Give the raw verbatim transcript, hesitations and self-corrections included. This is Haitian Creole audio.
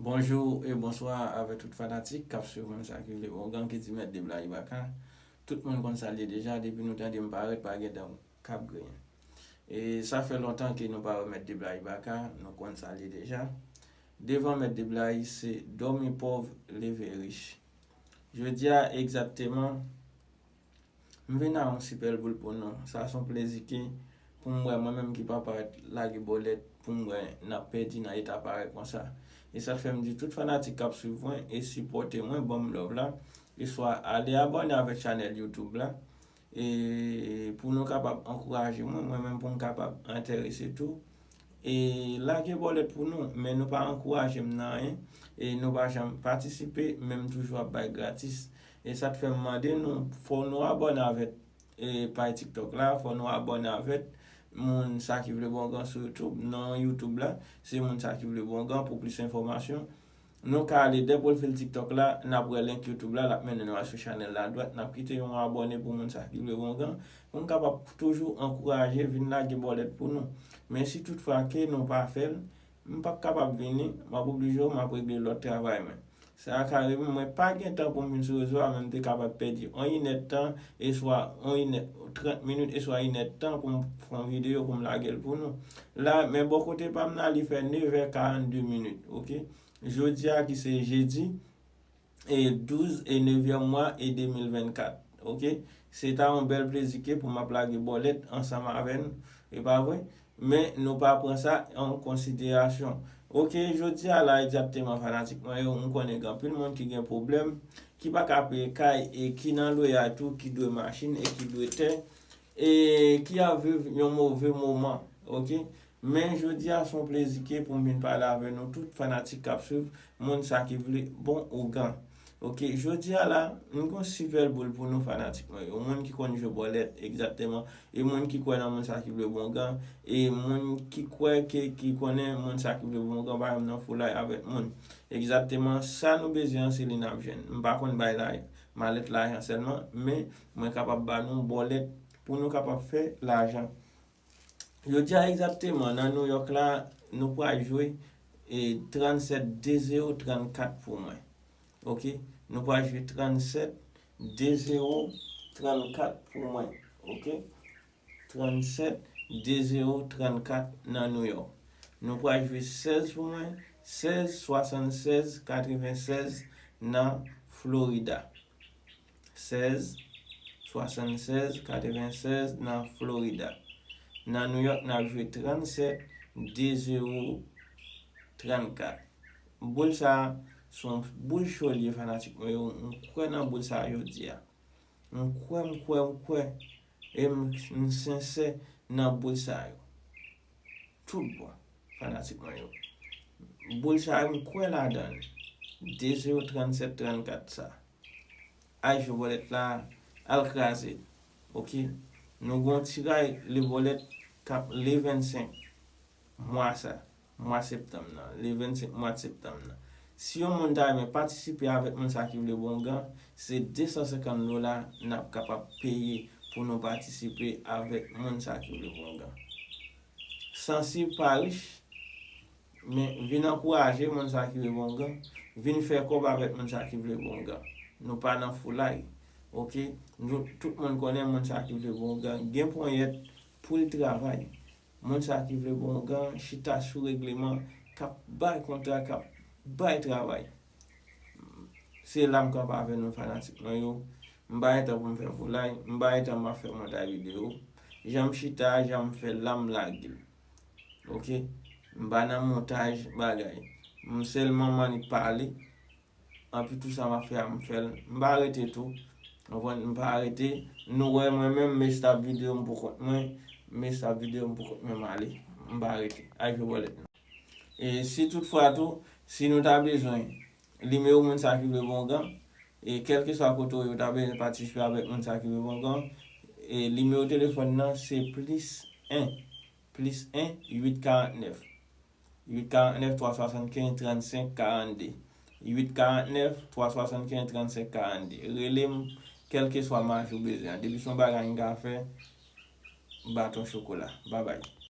Bonjou e bonswa avèk tout fanatik k ap swiv Moun Sa Ki Vle Bon Gan ki di Mèt Deblayi Baka. Tout moun konn sa l ye deja, depi nou tande m parèt, pa gen dan k ap griyen. E sa fè lontan ke nou pa wè Mèt Deblayi Baka, nou konn sa l ye deja. Devan Mèt Deblayi, se dòmi pòv, leve rich. Jodi a, egzakteman, m vin a yon sipèl boul pou nou. Sa se yon plezi ke pou m wè mwen menm ki pa parèt lage bòlèt, pou m wè n ap pèdi nan eta parèy konsa. E sa k fè m di tout fanatik k ap swiv mwen e sipòte mwen, ban m love la, e swa ale abòne avèk chanèl YouTube la, e pou nou kapab ankouraje mwen, mwen menm pou m kapab enterese tou. E lage bòlèt pou nou, men nou pa ankouraje m nan anyen, e nou pa janm patisipe, men m toujou ap bay gratis. E sa k fè m mande nou, fò nou abòne avèk e paj TikTok la, fò nou abòne avèk Moun Sa Ki Vle Bon Gan sou YouTube. Non YouTube la, se Moun Sa Ki Vle Bon Gan pou plis enfòmasyon. Nou ka ale dè pwofil TikTok la, n ap wè link YouTube la, l ap mennen nou al sou chanèl la adwat. N ap kite yon abòne pou Moun Sa Ki Vle Bon Gan, pou n kapab toujou ankouraje, vin lage bòlèt pou nou. Men si toutfwa ke nou pa fè l, m p ap kapab vini, m ap oblije w, m ap regle lòt travay mwen. Sa a ka rive, mwen pa gen tan pou m vin sou rezo a, men m te kapab pèdi yon inèdtan, e swa yon inè, trant minit, e swa inèdtan pou m fè yon videyo, pou m lage l pou nou. La, men bò kote pa m nan, li fè nevè karannde minit, oke? Jodi a ki se jedi, e douz e nevyèm mwa e de mil vennkat, oke? Se ta yon bèl plezi ke pou m ap lage bòlèt ansanm avè n, e pa vre? Men nou pa pran sa an konsiderasyon. Oke, jodi a la egzakteman fanatik mwen yo, m konnen gen anpil moun ki gen pwoblèm, ki pa ka peye kay e ki nan lwe a tou, ki dwe machin e ki dwe tè, e ki ap viv yon move moman, oke? Men jodi a se yon plezi ke pou m vin pale avè nou tout fanatik k ap swiv Moun Sa Ki Vle Bon Gan. Oke, jodi a la, m gen yon sipèl boul pou nou fanatik mwen yo. Moun ki konn jwe bòlèt, egzakteman, e moun ki kwè nan Moun Sa Ki Vle Bon Gan, e moun ki kwè ke, ki konnen Moun Sa Ki Vle Bon Gan pa janm nan foulay avèk moun. Egzakteman, sa nou bezwen an, se li n ap jwenn. M pa konn bay la, malèt lajan sèlman, men mwen kapab ba nou bòlèt pou nou kapab fè lajan. Jodi a egzakteman, nan New York la, nou pral jwe e trannsèt de zewo trannkat pou mwen. Oke? Nou pral jwe trannsèt de zewo trannkat pou mwen. Oke? Trannsèt de zewo trannkat nan New York. Nou pral jwe sèz pou mwen, sèz swasannsèz katrevennsèz nan Florida. Sèz swasannsèz katrevennsèz nan Florida. Nan New York, n ap jwe trannsèt de zewo trannkat. Boul sa a, se yon boul cho l ye, fanatik mwen yo. M kwè nan boul sa a jodi a. M kwè, m kwè, m kwè. E m, m sensè nan boul sa yo. Tout bon, fanatik mwen yo. Boul sa yo, m kwè ladan l. De zewo trannsèt trannkat sa. Ay, jwe bòlèt la, al kraze. Oke? Nou gon tiray le bòlèt k ap le vennsenk mwa sa, mwa septanm nan, le vennsenk mwa septanm nan. Si yon moun ta renmen patisipe avèk Moun Sa Ki Vle Bon Gan, se de san senkant dola n ap kapab peye pou nou patisipe avèk Moun Sa Ki Vle Bon Gan. Sansib pa rich, men vin ankouraje Moun Sa Ki Vle Bon Gan, vin fè kòb avèk Moun Sa Ki Vle Bon Gan. Nou pa nan foulay, oke? Nou, tout moun konnen Moun Sa Ki Vle Bon Gan gen ponyèt pou l travay. Moun Sa Ki Vle Bon Gan chita sou regleman, k ap bay kontra, k ap bay travay. Se la m kanpe avè nou fanatik mwen yo. M pa gen tan pou m fè foulay, m pa gen tan m ap fè montay videyo. Jan m chita, jan m fè la, m lage l. Oke? M pa nan montaj bagay. M sèlman m annik pale. Anpi tou sa m ap fè a, m fè l. M pa rete tou. Konprann? M pa rete. Nou wè mwen menm, m estap videyo m pou kont mwen. M estap videyo m pou kont mwen, m ale. M pa rete. Ay jwe bòlèt nou. E si toutfwa tou, si nou ta bezwen nimewo Moun Sa Ki Vle Bon Gan, e kèlkeswa kote w ye, ou ta bezwen patisipe avèk Moun Sa Ki Vle Bon Gan, e nimewo telefòn nan se plis en, plis en uit karant nèf, uit karant nèf twa swasann kenz trannsenk karannde, uit karant nèf twa swasann kenz trannsenk karannde. Rele m, kèlkeswa maj ou bezwen an. Depi se yon bagay m ka fè, baton chokola. Babay.